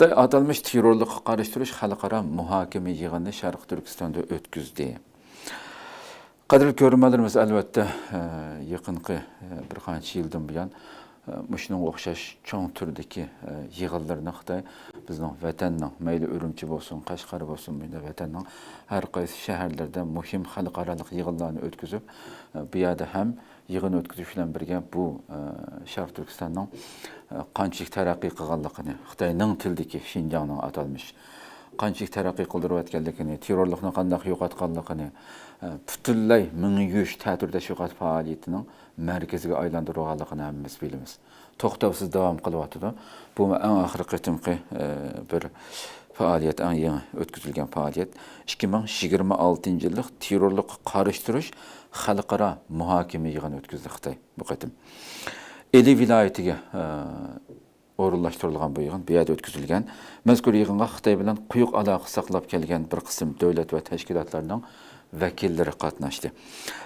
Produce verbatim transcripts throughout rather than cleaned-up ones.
خىتاي ئاتالمىش تېررورلۇققا قارشى تۇرۇش خەلقئارا مۇھاكىمە يىغىنىنى شەرقىي تۈركىستاندا ئۆتكۈزدى. قەدىرلىك كۆرۈرمەنلىرىمىز، ئەلۋەتتە، ئە، يېقىنقى، ئە، بىر قانچە يىلدىن بۇيان، ئە، مۇشۇنىڭغا ئوخشاش چوڭ تۈردىكى، ئە، يىغىنلىرىنى خىتاي بىزنىڭ ۋەتەننىڭ، مەيلى ئۈرۈمچى بولسۇن، قەشقەر بولسۇن، بۇ يەردە ۋەتەننىڭ ھەر قايسى شەھەرلىرىدە مۇھىم خەلقئارالىق يىغىنلارنى ئۆتكۈزۈپ، ئە، بۇ يەردە ھەم يىغىن ئۆتكۈزۈش بىلەن بىرگە بۇ، ئە، شەرقىي تۈركىستاننىڭ، ئە، قانچىلىك تەرەققىي قىلغانلىقىنى، خىتاينىڭ تىلىدىكى شىنجاڭنىڭ ئاتالمىش قانچىلىك تەرەققىي قىلدۇرۇۋەتكەنلىكىنى، تېررورلۇقنى قانداق يوقاتقانلىقىنى، ئە، پۈتۈنلەي مىڭ يۈز تەتۈر تەشۋىقات پائالىيىتىنىڭ مەركىزىگە ئايلاندۇرۇلغانلىقىنى ھەممىمىز بىلىمىز. توختاۋسىز داۋام قىلىۋاتىدۇ. بۇمۇ ئەڭ ئاخىرقى قېتىمقى، ئە، بىر پائالىيەت، ئەڭ يېڭى ئۆتكۈزۈلگەن پائالىيەت. ئىككى مىڭ يىگىرمە ئالتىنچى يىللىق تېررورلۇققا قارشى تۇرۇش خەلقئارا مۇھاكىمە يىغىنى ئۆتكۈزدى خىتاي بۇ قېتىم. ئىلى ۋىلايىتىگە، ئە، ئورۇنلاشتۇرۇلغان بۇ يىغىن بۇ يەردە ئۆتكۈزۈلگەن. مەزكۇر يىغىنغا خىتاي بىلەن قويۇق ئالاقە ساقلاپ كەلگەن بىر قىسىم دۆلەت ۋە تەشكىلاتلارنىڭ ۋەكىللىرى قاتناشتى.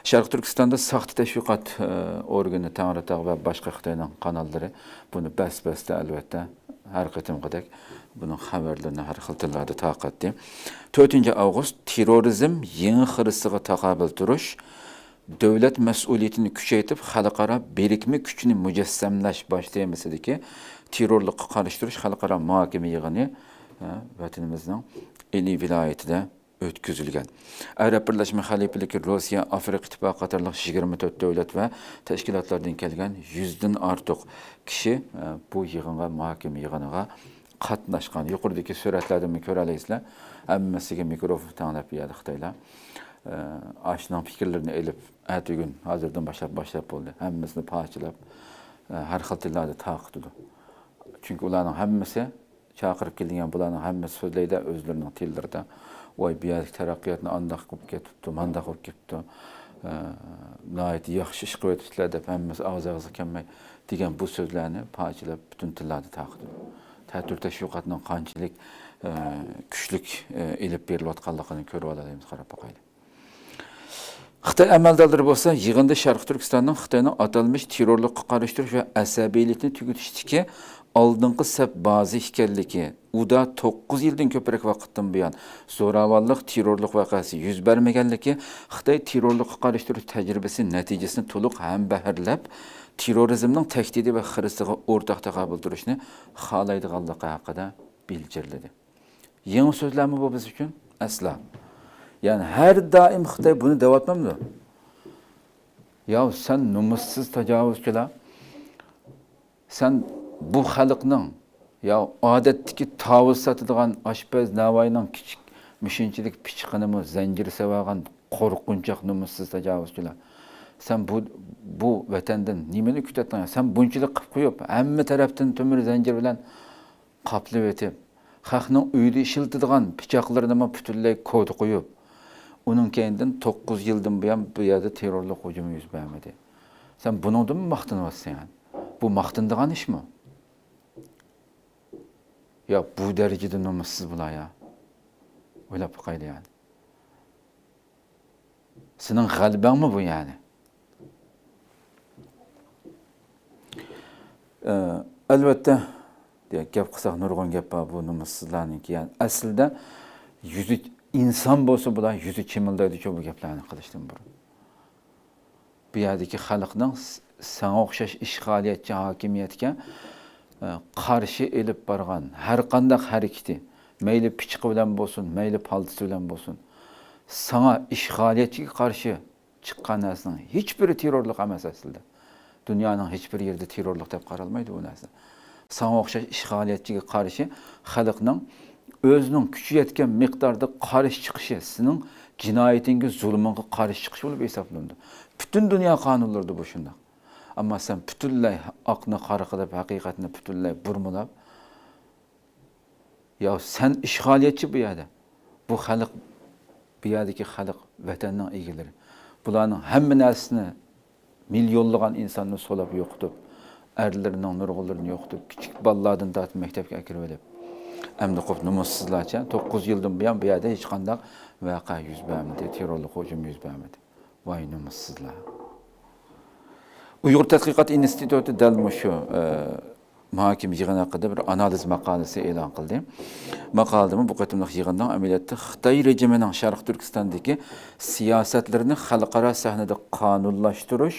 شەرقىي تۈركىستاندا ساختا تەشۋىقات، ئە، ئورگىنى تەڭرىتاغ ۋە باشقا خىتاينىڭ قاناللىرى بۇنى بەس-بەستە، ئەلۋەتتە، ھەر قېتىمقىدەك بۇنىڭ خەۋەرلىرىنى ھەر خىل تىللاردا تارقاتتى. تۆتىنچى ئاۋغۇست، تېررورىزم يېڭى خىرىسىغا تاقابىل تۇرۇش، دۆلەت مەسئۇلىيىتىنى كۈچەيتىپ، خەلقئارا بىرىكمە كۈچىنى مۇجەسسەملەش باش تېمىسىدىكى تېررورلۇققا قارشى تۇرۇش خەلقئارا مۇھاكىمە يىغىنى، ھە، ۋەتىنىمىزنىڭ ئىلى ۋىلايىتىدە ئۆتكۈزۈلگەن. ئەرەب بىرلەشمە خەلىپىلىكى، روسىيە، ئافرىقا ئىتتىپاقى قاتارلىق يىگىرمە تۆت دۆلەت ۋە تەشكىلاتلاردىن كەلگەن يۈزدىن ئارتۇق كىشى، ئە، بۇ يىغىنغا، مۇھاكىمە يىغىنىغا قاتناشقان. يۇقىرىدىكى سۈرەتلەردىنمۇ كۆرەلەيسىلەر. ھەممىسىگە مىكروفون تەڭلەپ بەردى خىتايلار. ئە، ئاشۇنىڭ پىكىرلىرىنى ئېلىپ، ئەتىگۈن ھازىردىن باشلاپ، باشلاپ بولدى. ھەممىسىنى پارچىلاپ، ئە، ھەر خىل تىللاردا تارقىتىدۇ. چۈنكى ئۇلارنىڭ ھەممىسى چاقىرىپ كېلىنگەن، بۇلارنىڭ ھەممىسى سۆزلەيدۇ ئۆزلىرىنىڭ تىللىرىدا. ۋاي، بۇ يەردىكى تەرەققىياتنى ئانداق قىلىپ كېتىپتۇ، مانداق قىلىپ كېتىپتۇ، ئە، ناھايىتى ياخشى ئىش قىلىۋېتىپتىلەر دەپ ھەممىسى ئاغزى ئاغزىغا كەلمەي دېگەن بۇ سۆزلەرنى پارچىلاپ پۈتۈن تىللاردا تارقىتىدۇ. تەتۈر تەشۋىقاتنىڭ قانچىلىك، ئە، كۈچلۈك، ئە، ئېلىپ بېرىلىۋاتقانلىقىنى كۆرۈۋالالايمىز، قاراپ باقايلى. خىتاي ئەمەلدارلىرى بولسا يىغىندا شەرقىي تۈركىستاننىڭ خىتاينىڭ ئاتالمىش تېررورلۇققا قارشى تۇرۇش ۋە ئەسەبىيلىكنى تۈگىتىشتىكى ئالدىنقى سەپ بازىسى ئىكەنلىكى، ئۇدا توققۇز يىلدىن كۆپرەك ۋاقىتتىن بۇيان زوراۋانلىق، تېررورلۇق ۋەقەسى يۈز بەرمىگەنلىكى، خىتاي تېررورلۇققا قارشى تۇرۇش تەجرىبىسى نەتىجىسىنى تولۇق ھەمبەھىرلەپ، تېررورىزمنىڭ تەھدىتى ۋە خىرىسىغا ئورتاق تاقابىل تۇرۇشنى خالايدىغانلىقى ھەققىدە بىلجىرلىدى. يېڭى سۆزلەرمۇ بۇ بىز ئۈچۈن؟ ئەسلا. يەنى ھەر دائىم خىتاي بۇنى دەۋاتمامدۇ؟ ياۋ، سەن نومۇسسىز تاجاۋۇزچىلار، سەن بۇ خەلقنىڭ، يا ئادەتتىكى تاۋۇز ساتىدىغان ئاشپەز ناۋاينىڭ كىچىك مۇشۇنچىلىك پىچىقىنىمۇ زەنجىر سېلىۋالغان قورقۇنچاق نومۇسسىز تاجاۋۇزچىلار. سەن بۇ، بۇ ۋەتەندىن نېمىنى كۈتەتتىڭ؟ سەن بۇنچىلىك قىلىپ قويۇپ، ھەممە تەرەپتىن تۆمۈر زەنجىر بىلەن قاپلىۋېتىپ، خەقنىڭ ئۆيىدە ئىشلىتىدىغان پىچاقلىرىنىمۇ پۈتۈنلەي كودا قويۇپ، ئۇنىڭ كەينىدىن توققۇز يىلدىن بۇيان بۇ يەردە تېررورلۇق ھۇجۇمى يۈز بەرمىدى. سەن بۇنىڭدىنمۇ ماختىنىۋاتىسەن يەنى؟ بۇ ماختىنىدىغان ئىشمۇ؟ يا بۇ دەرىجىدە نومۇسسىز بۇلار يا؟ ئويلاپ باقايلى يەنى. سېنىڭ غەلىبەڭمۇ بۇ يەنى؟ ئە، ئەلۋەتتە، گەپ قىلساق نۇرغۇن گەپ بار بۇ نومۇسسىزلارنىڭكى. يەنى ئەسلىدە يۈزى ئىنسان بولسا بۇلار يۈزى چىمىلدايدىچۇ بۇ گەپلەرنى قىلىشتىن بۇرۇن. بۇ يەردىكى خەلقنىڭ س-، ساڭا ئوخشاش ئىشغالىيەتچى ھاكىمىيەتكە، ئە، قارشى ئېلىپ بارغان ھەر قانداق ھەرىكىتى، مەيلى پىچىقى بىلەن بولسۇن، مەيلى پالتىسى بىلەن بولسۇن، ساڭا ئىشغالىيەتچىگە قارشى چىققان نەرسىنىڭ ھېچبىرى تېررورلۇق ئەمەس ئەسلىدە. دۇنيانىڭ ھېچبىر يېرىدە تېررورلۇق دەپ قارالمايدۇ بۇ نەرسە. ساڭا ئوخشاش ئىشغالىيەتچىگە قارشى خەلقنىڭ ئۆزىنىڭ كۈچى يەتكەن مىقداردا قارشى چىقىشى سېنىڭ جىنايىتىڭگە، زۇلۇمۇڭغا قارشى چىقىش بولۇپ ھېسابلىنىدۇ. پۈتۈن دۇنيا قانۇنلىرىدا بۇ شۇنداق. ئەمما سەن پۈتۈنلەي ھەقنى قارا قىلىپ، ھەقىقەتنى پۈتۈنلەي بۇرمىلاپ، يا سەن ئىشغالىيەتچى بۇ يەردە. بۇ خەلق، بۇ يەردىكى خەلق ۋەتەننىڭ ئىگىلىرى. بۇلارنىڭ ھەممە نەرسىسىنى، مىليونلىغان ئىنساننى سولاپ يوقىتىپ، ئەرلىرىنىڭ نۇرغۇنلىرىنى يوقىتىپ، كىچىك بالىلاردىن تارتىپ مەكتەپكە ئەكىرىۋېلىپ، ئەمدى قوپ نومۇسسىزلارچە توققۇز يىلدىن بۇيان بۇ يەردە ھېچقانداق ۋەقە يۈز بەرمىدى، تېررورلۇق ھۇجۇمى يۈز بەرمىدى. ۋاي نومۇسسىزلار. ئۇيغۇر تەتقىقات ئىنستىتۇتى دەل مۇشۇ، ئە، مۇھاكىمە يىغىنى ھەققىدە بىر ئانالىز ماقالىسى ئېلان قىلدى. ماقالىدىمۇ بۇ قېتىملىق يىغىننىڭ ئەمەلىيەتتە خىتاي رېجىمىنىڭ شەرقىي تۈركىستاندىكى سىياسەتلىرىنى خەلقئارا سەھنىدە قانۇنلاشتۇرۇش،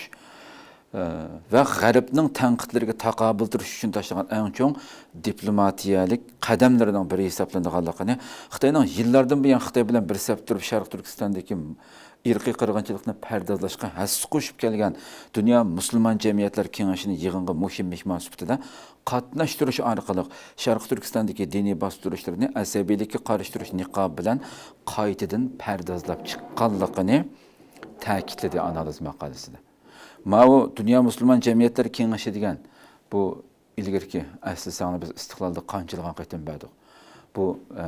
ئە، ۋە غەربنىڭ تەنقىدلىرىگە تاقابىل تۇرۇش ئۈچۈن تاشلىغان ئەڭ چوڭ دىپلوماتىيەلىك قەدەملىرىنىڭ بىرى ھېسابلىنىدىغانلىقىنى، خىتاينىڭ يىللاردىن بۇيان خىتاي بىلەن بىر سەپتە تۇرۇپ، شەرقىي تۈركىستاندىكى ئىرقىي قىرغىنچىلىقنى پەردازلاشقا ھەسسە قوشۇپ كەلگەن دۇنيا مۇسۇلمان جەمئىيەتلەر كېڭىشىنى يىغىنغا مۇھىم مېھمان سۈپىتىدە قاتناشتۇرۇش ئارقىلىق شەرقىي تۈركىستاندىكى دىنىي باستۇرۇشلىرىنى ئەسەبىيلىككە قارشى تۇرۇش نىقابى بىلەن قايتىدىن پەردازلاپ چىققانلىقىنى تەكىتلىدى ئانالىز ماقالىسىدە. ماۋۇ دۇنيا مۇسۇلمان جەمئىيەتلەر كېڭىشى دېگەن بۇ ئىلگىرىكى، ئەسلىسەڭلار بىز ئىستىقلالدا قانچىلىغان قېتىم بەردۇق. بۇ، ئە،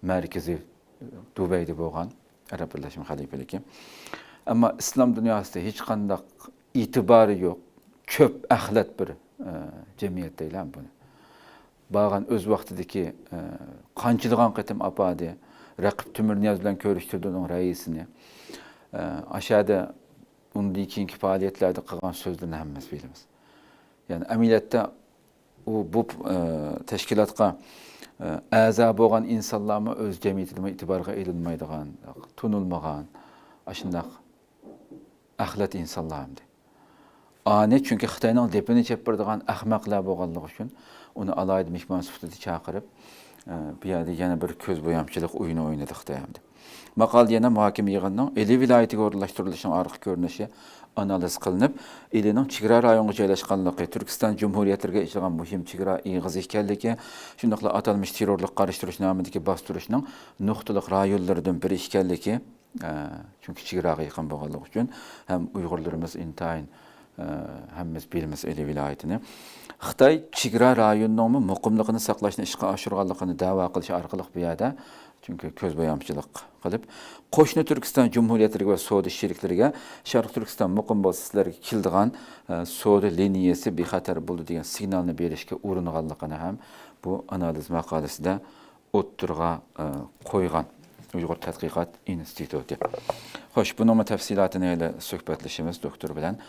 مەركىزى دۇبەيدە بولغان ئەرەب بىرلەشمە خەلىپىلىكى. ئەمما ئىسلام دۇنياسىدا ھېچقانداق ئېتىبارى يوق، چۆپ ئەخلەت بىر، ئە، جەمئىيەت دەيلى بۇنى. بارغان ئۆز ۋاقتىدىكى، ئە، قانچىلىغان قېتىم ئاپاردى، رەقىب تۆمۈرنىياز بىلەن كۆرۈشتۈردى ئۇنىڭ رەئىسىنى. ئە، ئاشۇ يەردە ئۇندىن كېيىنكى پائالىيەتلەردە قىلغان سۆزلىرىنى ھەممىمىز بىلىمىز. يەنى ئەمەلىيەتتە ئۇ بۇ، ئە، تەشكىلاتقا، ئە، ئەزا بولغان ئىنسانلارمۇ ئۆز جەمئىيىتىدىمۇ ئېتىبارغا ئېلىنمايدىغان، تونۇلمىغان، ئاشۇنداق ئەخلەت ئىنسانلار ئەمدى. ئانى چۈنكى خىتاينىڭ دېپىنى چېپىرىدىغان ئەخمەقلەر بولغانلىقى ئۈچۈن ئۇنى ئالاھىدە مېھمان سۈپىتىدە چاقىرىپ، ئە، بۇ يەردە يەنە بىر كۆز بويامچىلىق ئويۇنى ئوينىدى خىتاي ئەمدى. ماقالىدە يەنە مۇھاكىمە يىغىنىنىڭ ئىلى ۋىلايىتىگە ئورۇنلاشتۇرۇلۇشىنىڭ ئارقا كۆرۈنۈشى ئانالىز قىلىنىپ، ئىلىنىڭ چېگرا رايونغا جايلاشقانلىقى، تۈركىستان جۇمھۇرىيەتلىرىگە ئېچىلغان مۇھىم چېگرا ئېغىزى ئىكەنلىكى، شۇنداقلا ئاتالمىش تېررورلۇققا قارشى تۇرۇش نامىدىكى باستۇرۇشنىڭ نۇقتىلىق رايونلىرىدىن بىرى ئىكەنلىكى، ئە، چۈنكى چېگراغا يېقىن بولغانلىقى ئۈچۈن ھەم ئۇيغۇرلىرىمىز ئىنتايىن، ئە، ھەممىمىز بىلىمىز ئىلى ۋىلايىتىنى. خىتاي چېگرا رايونىنىڭمۇ مۇقىملىقىنى ساقلاشنى ئىشقا ئاشۇرغانلىقىنى دەۋا قىلىش ئارقىلىق بۇ يەردە، چۈنكى كۆز بويامچىلىق قىلىپ، قوشنا تۈركىستان جۇمھۇرىيەتلىرىگە ۋە سودا شېرىكلىرىگە شەرقىي تۈركىستان مۇقىم بولسا سىلەرگە كېلىدىغان، ئە، سودا لىنىيەسى بىخەتەر بولىدۇ دېگەن سىگنالنى بېرىشكە ئۇرۇنغانلىقىنى ھەم بۇ ئانالىز ماقالىسىدە ئوتتۇرىغا، ئە، قويغان ئۇيغۇر تەتقىقات ئىنستىتۇتى. خوش، بۇنىڭمۇ تەپسىلاتىنى ھېلى سۆھبەتلىشىمىز دوكتور بىلەن.